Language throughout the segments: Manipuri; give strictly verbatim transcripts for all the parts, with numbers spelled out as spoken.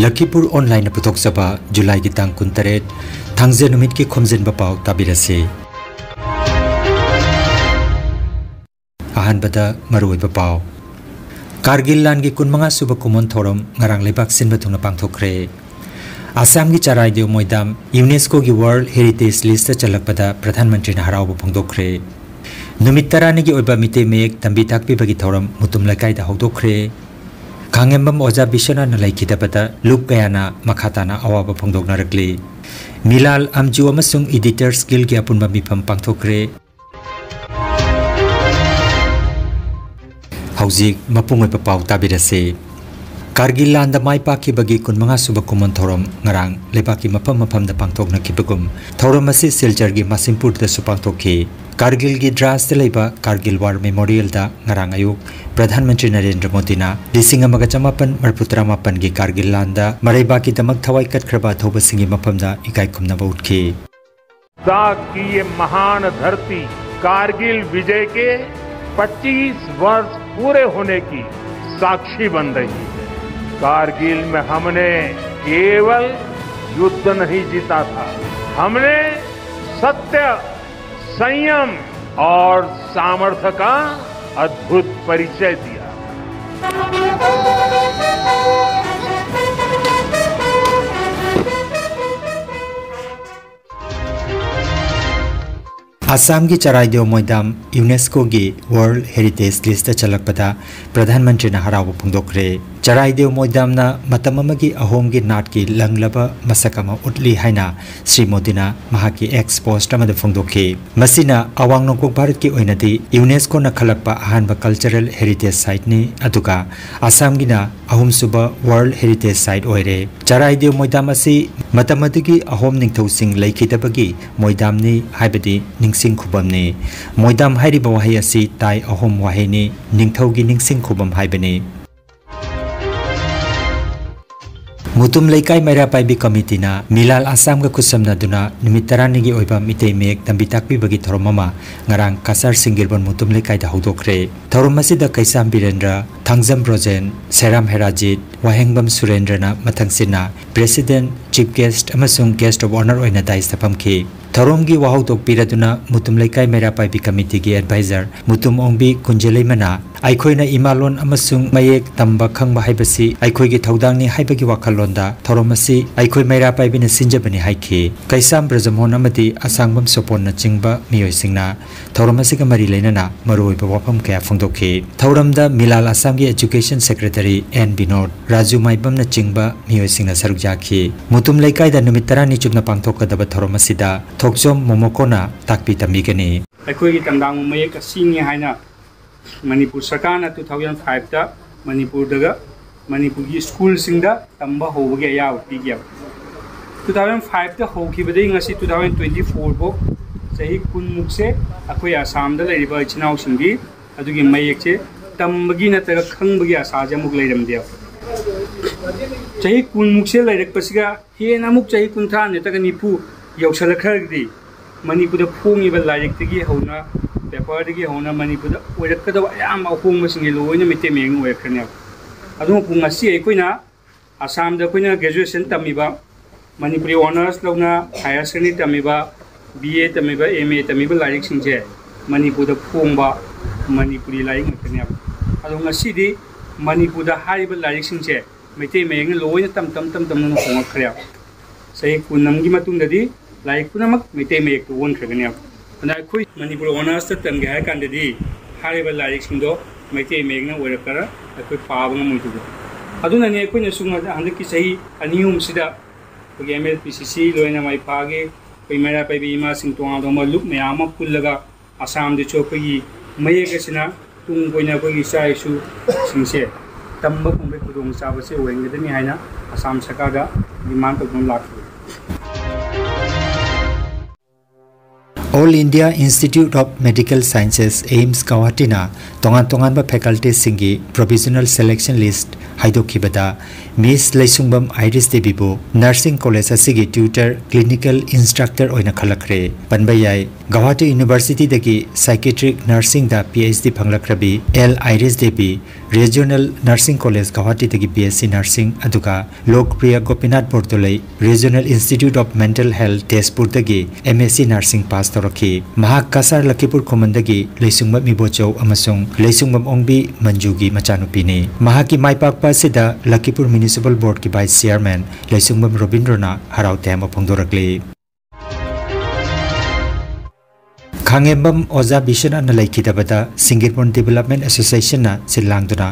ꯂꯈꯤꯄꯨꯔ ꯑꯣꯟꯂꯥꯏꯟꯅ ꯄꯨꯊꯣꯛꯆꯕ ꯖꯨꯂꯥꯏꯒꯤ ꯇꯥꯡ ꯀꯨꯟꯇꯔꯦꯠ, ꯊꯥꯡꯖ ꯅꯨꯃꯤꯠꯀꯤ ꯈꯣꯝꯖꯤꯟꯕ ꯄꯥꯎ ꯇꯥꯕꯤꯔꯁꯤ꯫ ꯑꯍꯥꯟꯕꯗ ꯃꯔꯨꯑꯣꯏꯕ ꯄꯥꯎ꯫ ꯀꯥꯔꯒꯤꯜ ꯂꯥꯟꯒꯤ ꯀꯨꯟꯃꯉꯥ ꯁꯨꯕ ꯀꯨꯝꯑꯣꯟ ꯊꯧꯔꯝ ꯉꯔꯥꯡ ꯂꯩꯕꯥꯛ ꯁꯤꯟꯕ ꯊꯨꯡꯅ ꯄꯥꯡꯊꯣꯛꯈ꯭ꯔꯦ꯫ ꯑꯁꯥꯝꯒꯤ ꯆꯔꯥꯏꯗꯦꯎ ꯃꯣꯏꯗꯥꯝ UNESCOꯒꯤ World Heritage Listꯇ ꯆꯜꯂꯛꯄꯗ ꯄ꯭ꯔꯙꯥꯟ ꯃꯟꯇ꯭ꯔꯤꯅ ꯍꯔꯥꯎꯕ ꯐꯣꯡꯗꯣꯛꯈ꯭ꯔꯦ꯫ ꯅꯨꯃꯤꯠ ꯇꯔꯥꯅꯤꯒꯤ ꯑꯣꯏꯕ ꯃꯤꯇꯩ ꯃꯌꯦꯛ ꯇꯝꯕꯤ ꯇꯥꯛꯄꯤꯕꯒꯤ ꯊꯧꯔꯝ ꯃꯨꯇꯨꯝ ꯂꯩꯀꯥꯏꯗ ꯍꯧꯗꯣꯛꯈ꯭ꯔꯦ꯫ ꯈꯥꯉꯦꯝꯕꯝ ꯑꯣꯖꯥ ꯕꯤꯁ꯭ꯋꯅꯥꯊꯅ ꯂꯩꯈꯤꯗꯕꯗ ꯂꯨꯞ ꯀꯌꯥꯅ ꯃꯈꯥ ꯇꯥꯅ ꯑꯋꯥꯕ ꯐꯣꯡꯗꯣꯛꯅꯔꯛꯂꯤ꯫ ꯃꯤꯂꯥꯜ, ꯑꯝꯖꯨ ꯑꯃꯁꯨꯡ Editors Guildꯒꯤ ꯑꯄꯨꯟꯕ ꯃꯤꯐꯝ ꯄꯥꯡꯊꯣꯛꯈ꯭ꯔꯦ꯫ ꯍꯧꯖꯤꯛ ꯃꯄꯨꯡ ꯑꯣꯏꯕ ꯄꯥꯎ ꯇꯥꯕꯤꯔꯁꯤ꯫ ꯀꯥꯔꯒꯤꯜ ꯂꯥꯟꯗ ꯃꯥꯏ ꯄꯥꯛꯈꯤꯕꯒꯤ ꯀꯨꯟꯃꯉꯥ ꯁꯨꯕ ꯀꯨꯝꯑꯣꯟ ꯊꯧꯔꯝ ꯉꯔꯥꯡ ꯂꯩꯕꯥꯛꯀꯤ ꯃꯐꯝ ꯃꯐꯝꯗ ꯄꯥꯡꯊꯣꯛꯅꯈꯤꯕꯒꯨꯝ, ꯊꯧꯔꯝ ꯑꯁꯤ ꯁꯤꯜꯆꯔꯒꯤ ꯃꯥꯁꯤꯝꯄꯨꯔꯗꯁꯨ ꯄꯥꯡꯊꯣꯛꯈꯤ꯫ ꯀꯥꯔꯒꯤꯜꯒꯤ ꯗ꯭ꯔꯥꯁꯇ ꯂꯩꯕ ꯀꯥꯔꯒꯤꯜ ꯋꯥꯔ ꯃꯦꯃꯣꯔꯤꯌꯦꯜꯗ ꯉꯔꯥꯡ ꯑꯌꯨꯛ ꯄ꯭ꯔꯙꯥꯟ ꯃꯟꯇ꯭ꯔꯤ ꯅꯔꯦꯟꯗ꯭ꯔ ꯃꯣꯗꯤꯅ ꯂꯤꯁꯤꯡ ꯑꯃꯒ ꯆꯃꯥꯄꯟ ꯃꯔꯤꯐꯨ ꯇꯔꯥꯃꯥꯄꯟꯒꯤ ꯀꯥꯔꯒꯤꯜ ꯂꯥꯟꯗ ꯃꯔꯩꯕꯥꯛꯀꯤꯗꯃꯛ ꯊꯋꯥꯏ ꯀꯠꯈ꯭ꯔꯕ ꯑꯊꯧꯕꯁꯤꯡꯒꯤ ꯃꯐꯝꯗ ꯏꯀꯥꯏ ꯈꯨꯝꯅꯕ ꯎꯠꯈꯤ꯫ लद्दाख की ये महान धरती कारगिल विजय के पच्चीस वर्ष पूरे होने की साक्षी बन रही है। कारगिल में हमने केवल युद्ध नहीं जीता था, हमने सत्य, संयम और सामर्थ्य का अद्भुत परिचय दिया। ꯑꯁꯥꯝꯒꯤ ꯆꯔꯥꯏꯗꯦꯎ ꯃꯣꯏꯗꯥꯝ UNESCOꯒꯤ World Heritage Listꯇ ꯆꯜꯂꯛꯄꯗ ꯄ꯭ꯔꯙꯥꯟ ꯃꯟꯇ꯭ꯔꯤꯅ ꯍꯔꯥꯎꯕ ꯐꯣꯡꯗꯣꯛꯈ꯭ꯔꯦ꯫ ꯆꯔꯥꯏꯗꯦꯎ ꯃꯣꯏꯗꯥꯝꯅ ꯃꯇꯝ ꯑꯃꯒꯤ ꯑꯍꯣꯝꯒꯤ ꯅꯥꯠꯀꯤ ꯂꯪꯂꯕ ꯃꯁꯛ ꯑꯃ ꯎꯠꯂꯤ ꯍꯥꯏꯅ ꯁ꯭ꯔꯤ ꯃꯣꯗꯤꯅ ꯃꯍꯥꯛꯀꯤ X post ꯑꯃꯗ ꯐꯣꯡꯗꯣꯛꯈꯤ꯫ ꯃꯁꯤꯅ ꯑꯋꯥꯡ ꯅꯣꯡꯄꯣꯛ ꯚꯥꯔꯠꯀꯤ ꯑꯣꯏꯅꯗꯤ UNESCOꯅ ꯈꯜꯂꯛꯄ ꯑꯍꯥꯟꯕ cultural heritage siteꯅꯤ, ꯑꯗꯨꯒ ꯑꯁꯥꯝꯒꯤꯅ ꯑꯍꯨꯝꯁꯨꯕ World Heritage Site ꯑꯣꯏꯔꯦ꯫ ꯆꯔꯥꯏꯗꯦꯎ ꯃꯣꯏꯗꯥꯝ ꯑꯁꯤ ꯃꯇꯝ ꯑꯗꯨꯒꯤ ꯑꯍꯣꯝ ꯅꯤꯡꯊꯧꯁꯤꯡ ꯂꯩꯈꯤꯗꯕꯒꯤ ꯃꯣꯏꯗꯥꯝꯅꯤ ꯍꯥꯏꯕꯗꯤ ꯅꯤꯡꯁꯤꯡ ꯈꯨꯕꯝꯅꯤ꯫ ꯃꯣꯏꯗꯥꯝ ꯍꯥꯏꯔꯤꯕ ꯋꯥꯍꯩ ꯑꯁꯤ ꯇꯥꯏ ꯑꯍꯣꯝ ꯋꯥꯍꯩꯅꯤ, ꯅꯤꯡꯊꯧꯒꯤ ꯅꯤꯡꯁꯤꯡ ꯈꯨꯕꯝ ꯍꯥꯏꯕꯅꯤ꯫ ꯃꯨꯇꯨꯝ ꯂꯩꯀꯥꯏ ꯃꯩꯔꯥ ꯄꯥꯏꯕꯤ ꯀꯃꯤꯇꯤꯅ ꯃꯤꯂꯥꯜ ꯑꯁꯥꯝꯒ ꯈꯨꯠꯁꯝꯅꯗꯨꯅ ꯅꯨꯃꯤꯠ ꯇꯔꯥꯅꯤꯒꯤ ꯑꯣꯏꯕ ꯃꯤꯇꯩ ꯃꯌꯦꯛ ꯇꯝꯕꯤ ꯇꯥꯛꯄꯤꯕꯒꯤ ꯊꯧꯔꯝ ꯑꯃ ꯉꯔꯥꯡ ꯀꯁꯥꯔ ꯁꯤꯡꯒꯤꯔꯕꯟ ꯃꯨꯇꯨꯝ ꯂꯩꯀꯥꯏꯗ ꯍꯧꯗꯣꯛꯈ꯭ꯔꯦ꯫ ꯊꯧꯔꯝ ꯑꯁꯤꯗ ꯀꯩꯁꯥꯝ ꯕꯤꯔꯦꯟꯗ꯭ꯔ, ꯊꯥꯡꯖꯝ ꯕ꯭ꯔꯣꯖꯦꯟ, ꯁꯦꯔꯥꯝ ꯍꯦꯔꯥꯖꯤꯠ, ꯋꯥꯍꯦꯡꯕꯝ ꯁꯨꯔꯦꯟꯗ꯭ꯔꯅ ꯃꯊꯪꯁꯤꯠꯅ President, Chief Guest ꯑꯃꯁꯨꯡ Guest of Honour ꯑꯣꯏꯅ dais ꯇ ꯐꯝꯈꯤ꯫ ꯊꯧꯔꯝꯒꯤ ꯋꯥꯍꯧꯗꯣꯛ ꯄꯤꯔꯗꯨꯅ ꯃꯨꯇꯨꯝ ꯂꯩꯀꯥꯏ ꯃꯩꯔꯥ ꯄꯥꯏꯕꯤ ꯀꯃꯤꯇꯤꯒꯤ advisor ꯃꯨꯇꯨꯝ ꯑꯣꯡꯕꯤ ꯀꯨꯟꯖꯂꯩꯃꯅ ꯑꯩꯈꯣꯏꯅ ꯏꯃꯥꯂꯣꯟ ꯑꯃꯁꯨꯡ ꯃꯌꯦꯛ ꯇꯝꯕ ꯈꯪꯕ ꯍꯥꯏꯕꯁꯤ ꯑꯩꯈꯣꯏꯒꯤ ꯊꯧꯗꯥꯡꯅꯤ ꯍꯥꯏꯕꯒꯤ ꯋꯥꯈꯜꯂꯣꯟꯗ ꯊꯧꯔꯝ ꯑꯁꯤ ꯑꯩꯈꯣꯏ ꯃꯩꯔꯥ ꯄꯥꯏꯕꯤꯅ ꯁꯤꯟꯖꯕꯅꯤ ꯍꯥꯏꯈꯤ꯫ ꯀꯩꯁꯥꯝ ꯕ꯭ꯔꯖꯃꯣꯍꯟ ꯑꯃꯗꯤ ꯑꯁꯥꯡꯕꯝ ꯁꯣꯄꯣꯟꯅꯆꯤꯡꯕ ꯃꯤꯑꯣꯏꯁꯤꯡꯅ ꯊꯧꯔꯝ ꯑꯁꯤꯒ ꯃꯔꯤ ꯂꯩꯅꯅ ꯃꯔꯨꯑꯣꯏꯕ ꯋꯥꯐꯝ ꯀꯌꯥ ꯐꯣꯡꯗꯣꯛꯈꯤ꯫ ꯊꯧꯔꯝꯗ ꯃꯤꯂꯥꯜ ꯑꯁꯥꯝꯒꯤ Education Secretary and Vinod, Raju ꯃꯥꯏꯕꯝꯅꯆꯤꯡꯕ ꯃꯤꯑꯣꯏꯁꯤꯡꯅ ꯁꯔꯨꯛ ꯌꯥꯈꯤ꯫ ꯃꯨꯇꯨꯝ ꯂꯩꯀꯥꯏꯗ ꯅꯨꯃꯤꯠ ꯇꯔꯥꯅꯤ ꯆꯨꯞꯅ ꯄꯥꯡꯊꯣꯛꯀꯗꯕ ꯊꯧꯔꯝ ꯑꯁꯤꯗ ꯊꯣꯛꯆꯣꯝ ꯃꯣꯃꯣꯀꯣꯅ ꯇꯥꯛꯄꯤ ꯇꯝꯕꯤꯒꯅꯤ꯫ ꯑꯩꯈꯣꯏꯒꯤ ꯇꯝꯗꯥꯡꯕ ꯃꯌꯦꯛ ꯑꯁꯤꯅꯤ ꯍꯥꯏꯅ ꯃꯅꯤꯄꯨꯔ ꯁꯔꯀꯥꯔꯅ two thousand five ꯇ ꯃꯅꯤꯄꯨꯔꯗꯒ, ꯃꯅꯤꯄꯨꯔꯒꯤ ꯁ꯭ꯀꯨꯜꯁꯤꯡꯗ ꯇꯝꯕ ꯍꯧꯕꯒꯤ ꯑꯌꯥꯕ ꯄꯤꯈꯤꯕ꯫ Two thousand five ꯇ ꯍꯧꯈꯤꯕꯗꯒꯤ ꯉꯁꯤ two thousand twenty four ꯐꯥꯎ ꯆꯍꯤ ꯀꯨꯟꯃꯨꯛꯁꯦ ꯑꯩꯈꯣꯏ ꯑꯁꯥꯝꯗ ꯂꯩꯔꯤꯕ ꯏꯆꯤꯟ ꯏꯅꯥꯎꯁꯤꯡꯒꯤ ꯑꯗꯨꯒꯤ ꯃꯌꯦꯛꯁꯦ ꯇꯝꯕꯒꯤ ꯅꯠꯇ꯭ꯔꯒ ꯈꯪꯕꯒꯤ ꯑꯁꯥꯁꯦ ꯑꯃꯨꯛ ꯂꯩꯔꯝꯗꯦꯕ꯫ ꯆꯍꯤ ꯀꯨꯟꯃꯨꯛꯁꯦ ꯂꯩꯔꯛꯄꯁꯤꯒ ꯍꯦꯟꯅ ꯑꯃꯨꯛ ꯆꯍꯤ ꯀꯨꯟꯊ꯭ꯔꯥ ꯅꯠꯇ꯭ꯔꯒ ꯅꯤꯐꯨ ꯌꯧꯁꯜꯂꯛꯈ꯭ꯔꯒꯗꯤ ꯃꯅꯤꯄꯨꯔꯗ ꯐꯣꯡꯉꯤꯕ ꯂꯥꯏꯔꯤꯛꯇꯒꯤ ꯍꯧꯅ, ꯄꯦꯄꯔꯗꯒꯤ ꯍꯧꯅ ꯃꯅꯤꯄꯨꯔꯗ ꯑꯣꯏꯔꯛꯀꯗꯕ ꯑꯌꯥꯝꯕ ꯑꯍꯣꯡꯕꯁꯤꯡꯁꯦ ꯂꯣꯏꯅ ꯃꯩꯇꯩ ꯃꯌꯦꯛꯅ ꯑꯣꯏꯔꯛꯈ꯭ꯔꯅꯦꯕ꯫ ꯑꯗꯨꯕꯨ ꯉꯁꯤ ꯑꯩꯈꯣꯏꯅ ꯑꯁꯥꯝꯗ ꯑꯩꯈꯣꯏꯅ graduation ꯇꯝꯃꯤꯕ, ꯃꯅꯤꯄꯨꯔꯤ honours ꯂꯧꯅ higher secondary ꯇꯝꯃꯤꯕ, B A ꯇꯝꯃꯤꯕ, M A ꯇꯝꯃꯤꯕ ꯂꯥꯏꯔꯤꯛꯁꯤꯡꯁꯦ ꯃꯅꯤꯄꯨꯔꯗ ꯐꯣꯡꯕ ꯃꯅꯤꯄꯨꯔꯤ ꯂꯥꯏꯔꯤꯛ ꯉꯥꯛꯇꯅꯦꯕ꯫ ꯑꯗꯣ ꯉꯁꯤꯗꯤ ꯃꯅꯤꯄꯨꯔꯗ ꯍꯥꯏꯔꯤꯕ ꯂꯥꯏꯔꯤꯛꯁꯤꯡꯁꯦ ꯃꯩꯇꯩ ꯃꯌꯦꯛꯅ ꯂꯣꯏꯅ ꯇꯝ ꯇꯝ ꯇꯝ ꯇꯝꯅ ꯍꯣꯡꯉꯛꯈ꯭ꯔꯦꯕ꯫ ꯆꯍꯤ ꯀꯨꯟ ꯑꯃꯒꯤ ꯃꯇꯨꯡꯗꯗꯤ ꯂꯥꯏꯔꯤꯛ ꯄꯨꯝꯅꯃꯛ ꯃꯩꯇꯩ ꯃꯌꯦꯛꯇ ꯑꯣꯟꯈ꯭ꯔꯒꯅꯦꯕ꯫ ꯑꯗꯨꯅ ꯑꯩꯈꯣꯏ ꯃꯅꯤꯄꯨꯔ honours ꯇ ꯇꯝꯒꯦ ꯍꯥꯏ ꯀꯥꯟꯗꯗꯤ ꯍꯥꯏꯔꯤꯕ ꯂꯥꯏꯔꯤꯛꯁꯤꯡꯗꯣ ꯃꯩꯇꯩ ꯃꯌꯦꯛꯅ ꯑꯣꯏꯔꯛꯇ꯭ꯔ ꯑꯩꯈꯣꯏ ꯄꯥꯕ ꯉꯝꯃꯣꯏꯗꯧꯕ꯫ ꯑꯗꯨꯅꯅꯦ ꯑꯩꯈꯣꯏꯅꯁꯨ ꯉ-, ꯍꯟꯗꯛꯀꯤ ꯆꯍꯤ ꯑꯅꯤ ꯑꯍꯨꯝꯁꯤꯗ ꯑꯩꯈꯣꯏꯒꯤ M L P C C ꯂꯣꯏꯅ ꯃꯥꯏ ꯄꯥꯛꯑꯒꯦ, ꯑꯩꯈꯣꯏ ꯃꯩꯔꯥ ꯄꯥꯏꯕꯤ ꯏꯃꯥꯁꯤꯡ ꯇꯣꯉꯥꯟ ꯇꯣꯉꯥꯟꯕ ꯂꯨꯞ ꯃꯌꯥꯝ ꯑꯃ ꯄꯨꯜꯂꯒ ꯑꯁꯥꯝꯗꯁꯨ ꯑꯩꯈꯣꯏꯒꯤ ꯃꯌꯦꯛ ꯑꯁꯤꯅ ꯇꯨꯡ ꯀꯣꯏꯅ ꯑꯩꯈꯣꯏꯒꯤ ꯏꯆꯥ ꯏꯁꯨꯁꯤꯡꯁꯦ ꯇꯝꯕ ꯐꯪꯕꯒꯤ ꯈꯨꯗꯣꯡꯆꯥꯕꯁꯦ ꯑꯣꯏꯍꯟꯒꯗꯕꯅꯤ ꯍꯥꯏꯅ ꯑꯁꯥꯝ ꯁꯔꯀꯥꯔꯗ demand ꯇꯧꯗꯨꯅ ꯂꯥꯛꯈꯤꯕꯅꯤ꯫ All India Institute of Medical Sciences, AIIMS Guwahati ꯅ ꯇꯣꯉꯥꯟ ꯇꯣꯉꯥꯟꯕ faculty ꯁꯤꯡꯒꯤ provisional selection list ꯍꯥꯏꯗꯣꯛꯈꯤꯕꯗ Miss ꯂꯩꯁꯨꯡꯕꯝ ꯑꯥꯏꯔꯤꯁ ꯗꯦꯕꯤꯕꯨ nursing college ꯑꯁꯤꯒꯤ tutor clinical instructor ꯑꯣꯏꯅ ꯈꯜꯂꯛꯈ꯭ꯔꯦ꯫ ꯄꯟꯕ ꯌꯥꯏ, ꯒꯧꯍꯥꯇꯤ University ꯗꯒꯤ psychiatric nursing ꯗ PhD ꯐꯪꯂꯛꯈ꯭ꯔꯕꯤ L Iris Devi Regional Nursing College ꯒꯧꯍꯥꯇꯤꯗꯒꯤ BSc nursing, ꯑꯗꯨꯒ ꯂꯣꯛꯄ꯭ꯔꯤꯌꯥ Gopinath ꯕꯣꯔꯗꯣꯂꯩ Regional Institute of Mental Health ꯇꯦꯖꯄꯨꯔꯗꯒꯤ MSc nursing pass ꯇꯧꯔꯛꯈꯤ꯫ ꯃꯍꯥꯛ ꯀꯁꯥꯔ ꯂꯈꯤꯄꯨꯔ ꯈꯨꯃꯟꯗꯒꯤ ꯂꯩꯁꯨꯡꯕꯝ ꯏꯕꯣꯆꯧ ꯑꯃꯁꯨꯡ ꯂꯩꯁꯨꯡꯕꯝ ꯑꯣꯡꯕꯤ ꯃꯟꯖꯨꯒꯤ ꯃꯆꯥꯅꯨꯄꯤꯅꯤ꯫ ꯃꯍꯥꯛꯀꯤ ꯃꯥꯏ ꯄꯥꯛꯄ ꯑꯁꯤꯗ ꯂꯈꯤꯄꯨꯔ Municipal Board ꯀꯤ Vice Chairman ꯂꯩꯁꯨꯡꯕꯝ ꯔꯣꯕꯤꯟꯗ꯭ꯔꯣꯅ ꯍꯔꯥꯎ ꯇꯌꯥꯝꯕ ꯐꯣꯡꯗꯣꯔꯛꯂꯤ꯫ ꯈꯥꯉꯦꯝꯕꯝ ꯑꯣꯖꯥ ꯕꯤꯁ꯭ꯋꯅꯥꯊꯅ ꯂꯩꯈꯤꯗꯕꯗ ꯁꯤꯡꯒꯤꯔꯕꯣꯟ Development Association ꯅ ꯁꯤꯜ ꯂꯥꯡꯗꯨꯅ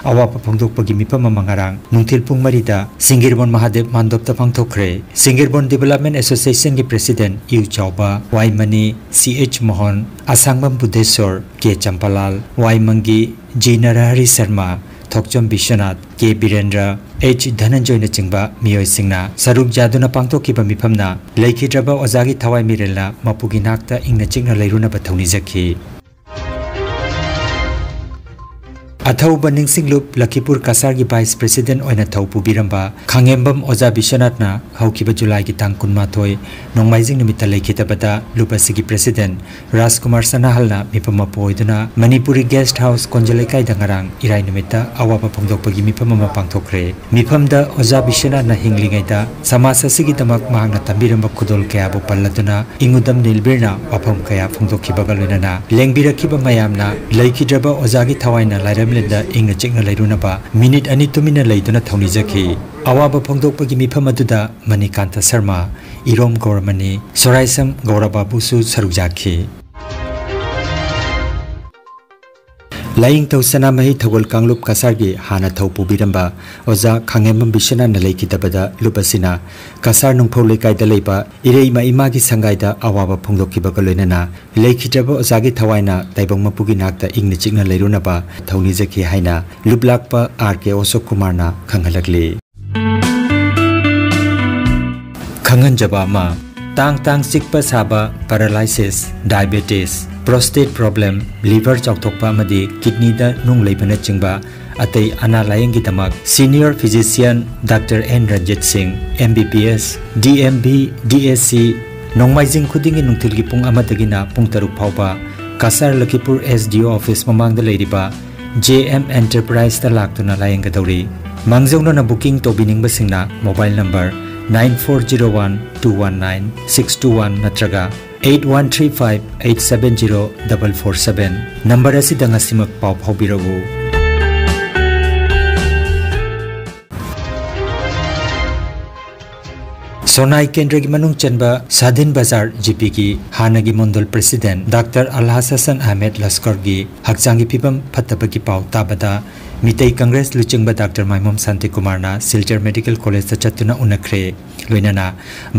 ꯑꯋꯥꯕ ꯐꯣꯡꯗꯣꯛꯄꯒꯤ ꯃꯤꯐꯝ ꯑꯃ ꯉꯔꯥꯡ ꯅꯨꯡꯊꯤꯜ ꯄꯨꯡ ꯃꯔꯤꯗ ꯁꯤꯡꯒꯤꯔꯕꯣꯟ ꯃꯍꯥꯗꯦꯕ ꯃꯥꯟꯗꯣꯞꯇ ꯄꯥꯡꯊꯣꯛꯈ꯭ꯔꯦ꯫ ꯁꯤꯡꯒꯤꯔꯕꯣꯟ Development Association ꯒꯤ President ꯏꯎ ꯆꯥꯎꯕ, ꯋꯥꯏ ꯃꯅꯤ, ꯁꯤ ꯑꯩꯆ ꯃꯣꯍꯟ, ꯑꯁꯥꯡꯕꯝ ꯕꯨꯙꯦꯁ꯭ꯋꯔ, ꯀꯦ ꯆꯝꯄꯥꯂꯥꯜ, ꯋꯥꯏ ꯃꯪꯒꯤ, ꯖꯤ ꯅꯔꯍꯔꯤ ꯁꯔꯃ, ꯊꯣꯛꯆꯣꯝ ꯕꯤꯁ꯭ꯋꯅꯥꯊ, ꯀꯦ ꯕꯤꯔꯦꯟꯗ꯭ꯔ, ꯑꯩꯆ ꯙꯅꯟꯖꯣꯏꯅꯆꯤꯡꯕ ꯃꯤꯑꯣꯏꯁꯤꯡꯅ ꯁꯔꯨꯛ ꯌꯥꯗꯨꯅ ꯄꯥꯡꯊꯣꯛꯈꯤꯕ ꯃꯤꯐꯝꯅ ꯂꯩꯈꯤꯗ꯭ꯔꯕ ꯑꯣꯖꯥꯒꯤ ꯊꯋꯥꯏ ꯃꯤꯔꯦꯜꯅ ꯃꯄꯨꯒꯤ ꯅꯥꯛꯇ ꯏꯪꯅ ꯆꯤꯛꯅ ꯂꯩꯔꯨꯅꯕ ꯊꯧꯅꯤꯖꯈꯤ꯫ ꯑꯊꯧꯕ ꯅꯤꯡꯁꯤꯡꯂꯨꯞ ꯂꯈꯤꯄꯨꯔ ꯀꯁꯥꯔꯒꯤ Vice President ꯑꯣꯏꯅ ꯊꯧ ꯄꯨꯕꯤꯔꯝꯕ ꯈꯥꯉꯦꯝꯕꯝ ꯑꯣꯖꯥ ꯕꯤꯁ꯭ꯋꯅꯥꯊꯅ ꯍꯧꯈꯤꯕ ꯖꯨꯂꯥꯏꯒꯤ ꯇꯥꯡ ꯀꯨꯟꯃꯥꯊꯣꯏ ꯅꯣꯡꯃꯥꯏꯖꯤꯡ ꯅꯨꯃꯤꯠꯇ ꯂꯩꯈꯤꯗꯕꯗ ꯂꯨꯞ ꯑꯁꯤꯒꯤ President ꯔꯥꯖꯀꯨꯃꯥꯔ ꯁꯅꯥꯍꯜꯅ ꯃꯤꯐꯝ ꯃꯄꯨ ꯑꯣꯏꯗꯨꯅ ꯃꯅꯤꯄꯨꯔꯤ Guest House ꯀꯣꯟꯖ ꯂꯩꯀꯥꯏꯗ ꯉꯔꯥꯡ ꯏꯔꯥꯏ ꯅꯨꯃꯤꯠꯇ ꯑꯋꯥꯕ ꯐꯣꯡꯗꯣꯛꯄꯒꯤ ꯃꯤꯐꯝ ꯑꯃ ꯄꯥꯡꯊꯣꯛꯈ꯭ꯔꯦ꯫ ꯃꯤꯐꯝꯗ ꯑꯣꯖꯥ ꯕꯤꯁ꯭ꯋꯅꯥꯊꯅ ꯍꯤꯡꯂꯤꯉꯩꯗ ꯁꯃꯥꯖ ꯑꯁꯤꯒꯤꯗꯃꯛ ꯃꯍꯥꯛꯅ ꯇꯝꯕꯤꯔꯝꯕ ꯈꯨꯗꯣꯜ ꯀꯌꯥꯕꯨ ꯄꯜꯂꯗꯨꯅ ꯏꯪꯉꯨꯗꯝ ꯅꯤꯜꯕꯤꯔꯅ ꯋꯥꯐꯝ ꯀꯌꯥ ꯐꯣꯡꯗꯣꯛꯈꯤꯕꯒ ꯂꯣꯏꯅꯅ ꯂꯦꯡꯕꯤꯔꯛꯈꯤꯕ ꯃꯌꯥꯝꯅ ꯂꯩꯈꯤꯗ꯭ꯔꯕ ꯑꯣꯖꯥꯒꯤ ꯊꯋꯥꯏꯅ ꯂꯥꯏꯔꯝꯂꯦꯟꯗ ꯏꯪꯅ ꯆꯤꯛꯅ ꯂꯩꯔꯨꯅꯕ ꯃꯤꯅꯤꯠ ꯑꯅꯤ ꯇꯨꯃꯤꯟꯅ ꯂꯩꯗꯨꯅ ꯊꯧꯅꯤꯖꯈꯤ꯫ ꯑꯋꯥꯕ ꯐꯣꯡꯗꯣꯛꯄꯒꯤ ꯃꯤꯐꯝ ꯑꯗꯨꯗ ꯃꯅꯤꯀꯥꯟꯇ ꯁꯔꯃ, ꯏꯔꯣꯝ ꯒꯧꯔꯃꯅꯤ, ꯁꯣꯔꯥꯏꯁꯝ ꯒꯧꯔꯕꯥꯕꯨꯁꯨ ꯁꯔꯨꯛ ꯌꯥꯈꯤ꯫ ꯂꯥꯏꯌꯦꯡꯊꯧ ꯁꯅꯥꯃꯍꯤ ꯊꯧꯒꯜ ꯀꯥꯡꯂꯨꯞ ꯀꯁꯥꯔꯒꯤ ꯍꯥꯟꯅ ꯊꯧ ꯄꯨꯕꯤꯔꯝꯕ ꯑꯣꯖꯥ ꯈꯥꯉꯦꯝꯕꯝ ꯕꯤꯁ꯭ꯋꯅꯥꯊꯅ ꯂꯩꯈꯤꯗꯕꯗ ꯂꯨꯞ ꯑꯁꯤꯅ ꯀꯁꯥꯔ ꯅꯨꯡꯐꯧ ꯂꯩꯀꯥꯏꯗ ꯂꯩꯕ ꯏꯔꯩꯃ ꯏꯃꯥꯒꯤ ꯁꯪꯒꯥꯏꯗ ꯑꯋꯥꯕ ꯐꯣꯡꯗꯣꯛꯈꯤꯕꯒ ꯂꯣꯏꯅꯅ ꯂꯩꯈꯤꯗ꯭ꯔꯕ ꯑꯣꯖꯥꯒꯤ ꯊꯋꯥꯏꯅ ꯇꯥꯏꯕꯪ ꯃꯄꯨꯒꯤ ꯅꯥꯛꯇ ꯏꯪꯅ ꯆꯤꯛꯅ ꯂꯩꯔꯨꯅꯕ ꯊꯧꯅꯤꯖꯈꯤ ꯍꯥꯏꯅ ꯂꯨꯞ ꯂꯥꯛꯄ ꯑꯥꯔ ꯀꯦ ꯑꯁꯣꯛ ꯀꯨꯃꯥꯔꯅ ꯈꯪꯍꯜꯂꯛꯂꯤ꯫ ꯈꯪꯍꯟꯖꯕ ꯑꯃ, ꯇꯥꯡ ꯇꯥꯡ ꯆꯤꯛꯄ ꯁꯥꯕ, paralysis, diabetes, prostate problem, liver ꯆꯥꯎꯊꯣꯛꯄ ꯑꯃꯗꯤ kidneyꯗ ꯅꯨꯡ ꯂꯩꯕꯅꯆꯤꯡꯕ ꯑꯇꯩ ꯑꯅꯥ ꯂꯥꯌꯦꯡꯒꯤꯗꯃꯛ senior physician Doctor N Ranjit Singh, M B B S, D M B, D S C, ꯅꯣꯡꯃꯥꯏꯖꯤꯡ ꯈꯨꯗꯤꯡꯒꯤ ꯅꯨꯡꯊꯤꯜꯒꯤ ꯄꯨꯡ ꯑꯃꯗꯒꯤꯅ ꯄꯨꯡ ꯇꯔꯨꯛ ꯐꯥꯎꯕ Cachar ꯂꯈꯤꯄꯨꯔ S D O office ꯃꯃꯥꯡꯗ ꯂꯩꯔꯤꯕ J M Enterpriseꯇ ꯂꯥꯛꯇꯨꯅ ꯂꯥꯌꯦꯡꯒꯗꯧꯔꯤ꯫ ꯃꯥꯡꯖꯧꯅꯅ booking ꯇꯧꯕꯤꯅꯤꯡꯕꯁꯤꯡꯅ mobile number nine four zero one two one nine six two one ꯅꯠꯇ꯭ꯔꯒ eight one three five eight seven zero double four seven number ꯑꯁꯤꯗ ꯉꯁꯤꯃꯛ ꯄꯥꯎ ꯐꯥꯎꯕꯤꯔꯛꯎ꯫ ꯁꯣꯅꯥꯏ ꯀꯦꯟꯗ꯭ꯔꯒꯤ ꯃꯅꯨꯡ ꯆꯟꯕ ꯁꯥꯗꯤꯟ ꯕꯖꯥꯔ G Pꯒꯤ ꯍꯥꯟꯅꯒꯤ ꯃꯣꯟꯗꯣꯜ president Doctor ꯑꯜꯍꯥꯖ ꯍꯁꯟ ꯑꯍꯃꯦꯗ ꯂꯁꯀꯔꯒꯤ ꯍꯛꯆꯥꯡꯒꯤ ꯐꯤꯕꯝ ꯐꯠꯇꯕꯒꯤ ꯄꯥꯎ ꯇꯥꯕꯗ ꯃꯤꯇꯩ ꯀꯪꯒ꯭ꯔꯦꯁ ꯂꯨꯆꯤꯡꯕ Doctor ꯃꯥꯏꯃꯣꯝ ꯁꯥꯟꯇꯤꯀꯨꯃꯥꯔꯅ ꯁꯤꯜꯆꯔ medical collegeꯇ ꯆꯠꯇꯨꯅ ꯎꯅꯈ꯭ꯔꯦ꯫ ꯂꯣꯏꯅꯅ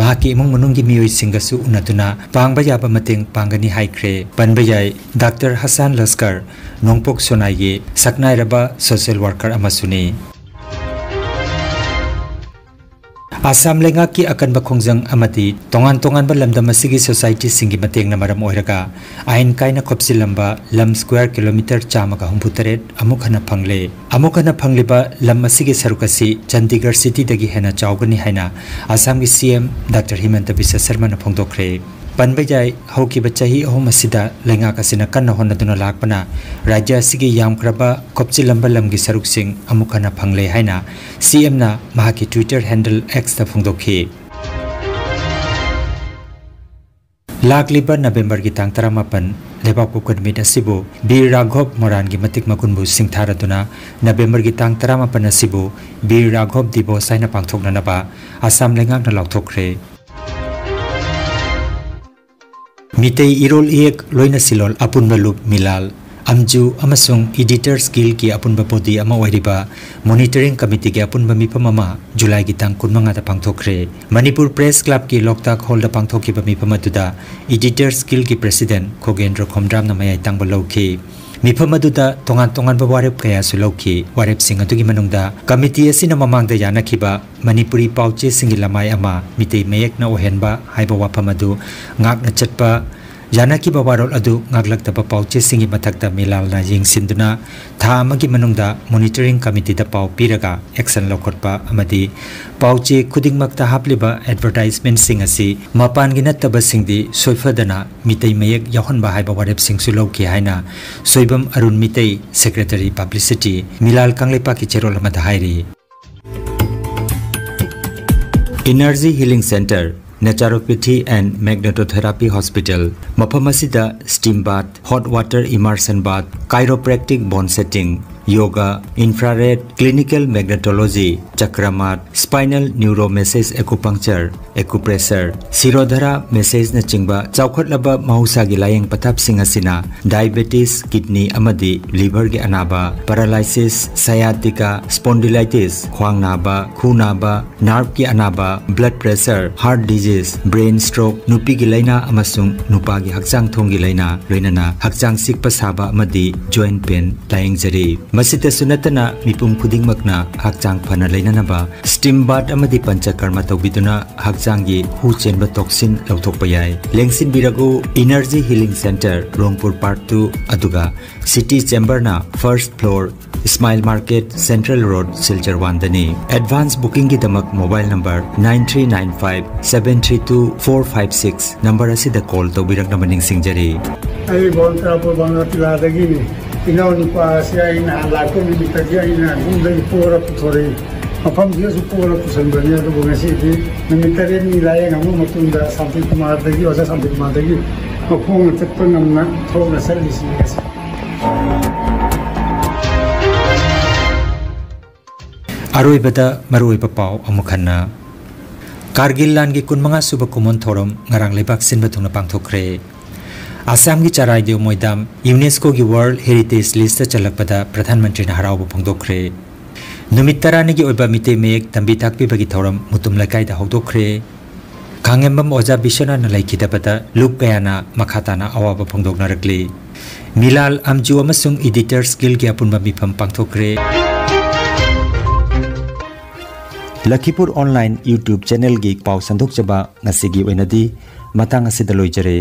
ꯃꯍꯥꯛꯀꯤ ꯏꯃꯨꯡ ꯃꯅꯨꯡꯒꯤ ꯃꯤꯑꯣꯏꯁꯤꯡꯒꯁꯨ ꯎꯅꯗꯨꯅ ꯄꯥꯡꯕ ꯌꯥꯕ ꯃꯇꯦꯡ ꯄꯥꯡꯒꯅꯤ ꯍꯥꯏꯈ꯭ꯔꯦ꯫ ꯄꯟꯕ ꯌꯥꯏ, Doctor ꯍꯁꯥꯟ ꯂꯁꯀꯔ ꯅꯣꯡꯄꯣꯛ ꯁꯣꯅꯥꯏꯒꯤ ꯁꯛꯅꯥꯏꯔꯕ social worker ꯑꯃꯁꯨꯅꯤ꯫ ꯑꯁꯥꯝ ꯂꯩꯉꯥꯛꯀꯤ ꯑꯀꯟꯕ ꯈꯣꯡꯖꯪ ꯑꯃꯗꯤ ꯇꯣꯉꯥꯟ ꯇꯣꯉꯥꯟꯕ ꯂꯝꯗꯝ ꯑꯁꯤꯒꯤ societyꯁꯤꯡꯒꯤ ꯃꯇꯦꯡꯅ ꯃꯔꯝ ꯑꯣꯏꯔꯒ ꯑꯥꯏꯟ ꯀꯥꯏꯅ ꯈꯣꯞꯆꯤꯜꯂꯝꯕ ꯂꯝ square kilometre ꯆꯥꯝꯃꯒ ꯍꯨꯝꯐꯨ ꯇꯔꯦꯠ ꯑꯃꯨꯛ ꯍꯟꯅ ꯐꯪꯂꯦ꯫ ꯑꯃꯨꯛ ꯍꯟꯅ ꯐꯪꯂꯤꯕ ꯂꯝ ꯑꯁꯤꯒꯤ ꯁꯔꯨꯛ ꯑꯁꯤ ꯆꯟꯗꯤꯒꯔ cityꯗꯒꯤ ꯍꯦꯟꯅ ꯆꯥꯎꯒꯅꯤ ꯍꯥꯏꯅ ꯑꯁꯥꯝꯒꯤ C M Doctor ꯍꯤꯃꯟꯇ ꯕꯤꯁ꯭ꯋ ꯁꯔꯃꯅ ꯐꯣꯡꯗꯣꯛꯈ꯭ꯔꯦ꯫ ꯄꯟꯕ ꯌꯥꯏ, ꯍꯧꯈꯤꯕ ꯆꯍꯤ ꯑꯍꯨꯝ ꯑꯁꯤꯗ ꯂꯩꯉꯥꯛ ꯑꯁꯤꯅ ꯀꯟꯅ ꯍꯣꯠꯅꯗꯨꯅ ꯂꯥꯛꯄꯅ ꯔꯥꯖ꯭ꯌ ꯑꯁꯤꯒꯤ ꯌꯥꯝꯈ꯭ꯔꯕ ꯈꯣꯞꯆꯤꯜꯂꯝꯕ ꯂꯝꯒꯤ ꯁꯔꯨꯛꯁꯤꯡ ꯑꯃꯨꯛ ꯍꯟꯅ ꯐꯪꯂꯦ ꯍꯥꯏꯅ C Mꯅ ꯃꯍꯥꯛꯀꯤ Twitter handle Xꯇ ꯐꯣꯡꯗꯣꯛꯈꯤ꯫ ꯂꯥꯛꯂꯤꯕ ꯅꯕꯦꯝꯕꯔꯒꯤ ꯇꯥꯡ ꯇꯔꯥꯃꯥꯄꯟ, ꯂꯩꯕꯥꯛꯄꯣꯛꯄ ꯅꯨꯃꯤꯠ ꯑꯁꯤꯕꯨ ꯕꯤꯔ ꯔꯥꯘꯣꯕ ꯃꯣꯔꯥꯟꯒꯤ ꯃꯇꯤꯛ ꯃꯒꯨꯟꯕꯨ ꯁꯤꯡꯊꯥꯔꯗꯨꯅ ꯅꯕꯦꯝꯕꯔꯒꯤ ꯇꯥꯡ ꯇꯔꯥꯃꯥꯄꯟ ꯑꯁꯤꯕꯨ ꯕꯤꯔ ꯔꯥꯘꯣꯕ ꯗꯤꯕꯣꯁ ꯍꯥꯏꯅ ꯄꯥꯡꯊꯣꯛꯅꯅꯕ ꯑꯁꯥꯝ ꯂꯩꯉꯥꯛꯅ ꯂꯥꯎꯊꯣꯛꯈ꯭ꯔꯦ꯫ ꯃꯤꯇꯩ ꯏꯔꯣꯜ ꯏꯌꯦꯛ ꯂꯣꯏꯅ ꯁꯤꯂꯣꯜ ꯑꯄꯨꯟꯕ ꯂꯨꯞ ꯃꯤꯂꯥꯜ, ꯑꯝꯖꯨ ꯑꯃꯁꯨꯡ Editors Guildꯀꯤ ꯑꯄꯨꯟꯕ body ꯑꯃ ꯑꯣꯏꯔꯤꯕ Monitoring Committeeꯒꯤ ꯑꯄꯨꯟꯕ ꯃꯤꯐꯝ ꯑꯃ ꯖꯨꯂꯥꯏꯒꯤ ꯇꯥꯡ ꯀꯨꯟꯃꯉꯥꯗ ꯄꯥꯡꯊꯣꯛꯈ꯭ꯔꯦ꯫ ꯃꯅꯤꯄꯨꯔ Press Clubꯀꯤ ꯂꯣꯛꯇꯥꯛ Hallꯗ ꯄꯥꯡꯊꯣꯛꯈꯤꯕ ꯃꯤꯐꯝ ꯑꯗꯨꯗ Editors Guildꯀꯤ President ꯈꯣꯒꯦꯟꯗ꯭ꯔꯣ ꯈꯣꯝꯗ꯭ꯔꯥꯝꯅ ꯃꯌꯥꯏ ꯇꯥꯡꯕ ꯂꯧꯈꯤ꯫ ꯃꯤꯐꯝ ꯑꯗꯨꯗ ꯇꯣꯉꯥꯟ ꯇꯣꯉꯥꯟꯕ ꯋꯥꯔꯦꯞ ꯀꯌꯥꯁꯨ ꯂꯧꯈꯤ꯫ ꯋꯥꯔꯦꯞꯁꯤꯡ ꯑꯗꯨꯒꯤ ꯃꯅꯨꯡꯗ ꯀꯃꯤꯇꯤ ꯑꯁꯤꯅ ꯃꯃꯥꯡꯗ ꯌꯥꯅꯈꯤꯕ ꯃꯅꯤꯄꯨꯔꯤ ꯄꯥꯎꯆꯦꯁꯤꯡꯒꯤ ꯂꯃꯥꯏ ꯑꯃ ꯃꯤꯇꯩ ꯃꯌꯦꯛꯅ ꯑꯣꯏꯍꯟꯕ ꯍꯥꯏꯕ ꯋꯥꯐꯝ ꯑꯗꯨ ꯉꯥꯛꯅ ꯆꯠꯄ, ꯌꯥꯅꯈꯤꯕ ꯋꯥꯔꯣꯜ ꯑꯗꯨ ꯉꯥꯛꯂꯛꯇꯕ ꯄꯥꯎꯆꯦꯁꯤꯡꯒꯤ ꯃꯊꯛꯇ ꯃꯤꯂꯥꯜꯅ ꯌꯦꯡꯁꯤꯟꯗꯨꯅ ꯊꯥ ꯑꯃꯒꯤ ꯃꯅꯨꯡꯗ ꯃꯣꯅꯤꯇꯔꯤꯡ ꯀꯃꯤꯇꯤꯗ ꯄꯥꯎ ꯄꯤꯔꯒ ꯑꯦꯛꯁꯟ ꯂꯧꯈꯠꯄ ꯑꯃꯗꯤ ꯄꯥꯎꯆꯦ ꯈꯨꯗꯤꯡꯃꯛꯇ ꯍꯥꯞꯂꯤꯕ ꯑꯦꯗꯚꯔꯇꯥꯏꯖꯃꯦꯟꯠꯁꯤꯡ ꯑꯁꯤ ꯃꯄꯥꯟꯒꯤ ꯅꯠꯇꯕꯁꯤꯡꯗꯤ ꯁꯣꯏꯐꯗꯅ ꯃꯤꯇꯩ ꯃꯌꯦꯛ ꯌꯥꯎꯍꯟꯕ ꯍꯥꯏꯕ ꯋꯥꯔꯦꯞꯁꯤꯡꯁꯨ ꯂꯧꯈꯤ ꯍꯥꯏꯅ ꯁꯣꯏꯕꯝ ꯑꯔꯨꯟ ꯃꯤꯇꯩ, ꯁꯦꯀ꯭ꯔꯦꯇꯔꯤ ꯄꯕ꯭ꯂꯤꯁꯤꯇꯤ, ꯃꯤꯂꯥꯜ ꯀꯪꯂꯩꯄꯥꯛꯀꯤ ꯆꯦꯔꯣꯜ ꯑꯃꯗ ꯍꯥꯏꯔꯤ꯫ Energy Healing Center, Naturopathy and Magnetotherapy Hospital, ꯃꯐꯝ ꯑꯁꯤꯗ steam bath, hot water immersion bath, chiropractic bone setting, yoga, infrared, clinical magnetology, ꯆꯀ꯭ꯔꯃꯥꯠ, spinal neuromassage acupuncture, acupressure, ꯁꯤꯔꯣꯙꯔꯥ ꯃꯦꯁꯦꯖꯅꯆꯤꯡꯕ ꯆꯥꯎꯈꯠꯂꯕ ꯃꯍꯧꯁꯥꯒꯤ ꯂꯥꯌꯦꯡ ꯄꯊꯥꯞꯁꯤꯡ ꯑꯁꯤꯅ diabetes, kidney ꯑꯃꯗꯤ liver ꯒꯤ ꯑꯅꯥꯕ, paralysis, sciatica, spondylitis, ꯈ꯭ꯋꯥꯡ ꯅꯥꯕ, ꯈꯨ ꯅꯥꯕ, nerve ꯀꯤ ꯑꯅꯥꯕ, blood pressure, heart disease, brain stroke, ꯅꯨꯄꯤꯒꯤ ꯂꯥꯏꯅꯥ ꯑꯃꯁꯨꯡ ꯅꯨꯄꯥꯒꯤ ꯍꯛꯆꯥꯡ ꯊꯣꯡꯒꯤ ꯂꯥꯏꯅꯥ, ꯂꯣꯏꯅꯅ ꯍꯛꯆꯥꯡ ꯆꯤꯛꯄ ꯁꯥꯕ ꯑꯃꯗꯤ joint pain ꯂꯥꯌꯦꯡꯖꯔꯤ꯫ ꯃꯁꯤꯇꯁꯨ ꯅꯠꯇꯅ ꯃꯤꯄꯨꯝ ꯈꯨꯗꯤꯡꯃꯛꯅ ꯍꯛꯆꯥꯡ ꯐꯅ ꯂꯩꯅꯅꯕ steam bath ꯑꯃꯗꯤ ꯄꯟꯆꯀꯔꯃ ꯇꯧꯕꯤꯗꯨꯅ ꯍꯛꯆꯥꯡꯒꯤ ꯍꯨ ꯆꯦꯟꯕ toxin ꯂꯧꯊꯣꯛꯄ ꯌꯥꯏ꯫ ꯂꯦꯡꯁꯤꯟꯕꯤꯔꯛꯎ Energy Healing Center, ꯔꯣꯡꯄꯨꯔ Park two, ꯑꯗꯨꯒ City Chamber ꯅ first floor, Smile Market, Central Road, Silchar one ꯗꯅꯤ꯫ Advance booking ꯒꯤꯗꯃꯛ mobile number nine three nine five seven three two four five six number ꯑꯁꯤꯗ call ꯇꯧꯕꯤꯔꯛꯅꯕ ꯅꯤꯡꯁꯤꯡꯖꯔꯤ꯫ ꯑꯩ ꯕꯣꯟ ꯇꯔꯥꯄꯨꯔ ꯕꯪꯒꯥꯇꯤꯂꯥꯗꯒꯤꯅꯤ꯫ ꯏꯅꯥꯎ ꯅꯨꯄꯥ ꯑꯁꯤ ꯑꯩꯅ ꯂꯥꯛꯄ ꯅꯨꯃꯤꯠꯇꯗꯤ ꯑꯩꯅ ꯌꯨꯝꯗꯒꯤ ꯄꯨꯔ ꯄꯨꯊꯣꯔꯛꯏ꯫ ꯃꯐꯝꯁꯤꯗꯁꯨ ꯄꯨꯔ ꯄꯨꯁꯟꯕꯅꯤ꯫ ꯑꯗꯨꯕꯨ ꯉꯁꯤꯗꯤ ꯅꯨꯃꯤꯠ ꯇꯔꯦꯠꯅꯤ ꯂꯥꯌꯦꯡꯉꯕ ꯃꯇꯨꯡꯗ ꯁꯥꯟꯇꯤ ꯀꯨꯃꯥꯔꯗꯒꯤ, ꯑꯣꯖꯥ ꯁꯥꯟꯇꯤ ꯀꯨꯃꯥꯔꯗꯒꯤ ꯃꯈꯣꯡꯅ ꯆꯠꯄ ꯉꯝꯅ ꯊꯣꯛꯅ ꯆꯠꯂꯤꯁꯤ ꯉꯁꯤ꯫ ꯑꯔꯣꯏꯕꯗ ꯃꯔꯨꯑꯣꯏꯕ ꯄꯥꯎ ꯑꯃꯨꯛ ꯍꯟꯅ꯫ ꯀꯥꯔꯒꯤꯜ ꯂꯥꯟꯒꯤ ꯀꯨꯟꯃꯉꯥ ꯁꯨꯕ ꯀꯨꯝꯑꯣꯟ ꯊꯧꯔꯝ ꯉꯔꯥꯡ ꯂꯩꯕꯥꯛ ꯁꯤꯟꯕ ꯊꯨꯡꯅ ꯄꯥꯡꯊꯣꯛꯈ꯭ꯔꯦ꯫ ꯑꯁꯥꯝꯒꯤ ꯆꯔꯥꯏꯗꯦꯎ ꯃꯣꯏꯗꯥꯝ ꯌꯨꯅꯦꯁꯀꯣꯒꯤ World Heritage List ꯆꯜꯂꯛꯄꯗ ꯄ꯭ꯔꯙꯥꯟ ꯃꯟꯇ꯭ꯔꯤꯅ ꯍꯔꯥꯎꯕ ꯐꯣꯡꯗꯣꯛꯈ꯭ꯔꯦ꯫ ꯅꯨꯃꯤꯠ ꯇꯔꯥꯅꯤꯒꯤ ꯑꯣꯏꯕ ꯃꯤꯇꯩ ꯃꯌꯦꯛ ꯇꯝꯕꯤ ꯇꯥꯛꯄꯤꯕꯒꯤ ꯊꯧꯔꯝ ꯃꯨꯇꯨꯝ ꯂꯩꯀꯥꯏꯗ ꯍꯧꯗꯣꯛꯈ꯭ꯔꯦ꯫ ꯈꯥꯉꯦꯝꯕꯝ ꯑꯣꯖꯥ ꯕꯤꯁ꯭ꯋꯅꯥꯊꯅ ꯂꯩꯈꯤꯗꯕꯗ ꯂꯨꯞ ꯀꯌꯥꯅ ꯃꯈꯥ ꯇꯥꯅ ꯑꯋꯥꯕ ꯐꯣꯡꯗꯣꯛꯅꯔꯛꯂꯤ꯫ ꯃꯤꯂꯥꯜ ꯑꯝꯖꯨ ꯑꯃꯁꯨꯡ ꯏꯗꯤꯇꯔꯁ ꯒꯤꯜꯒꯤ ꯑꯄꯨꯟꯕ ꯃꯤꯐꯝ ꯄꯥꯡꯊꯣꯛꯈ꯭ꯔꯦ꯫ ꯂꯈꯤꯄꯨꯔ ꯑꯣꯟꯂꯥꯏꯟ YouTube ꯆꯦꯅꯦꯜꯒꯤ ꯄꯥꯎ ꯁꯟꯗꯣꯛꯆꯕ ꯉꯁꯤꯒꯤ ꯑꯣꯏꯅꯗꯤ ꯃꯇꯥꯡ ꯑꯁꯤꯗ ꯂꯣꯏꯖꯔꯦ꯫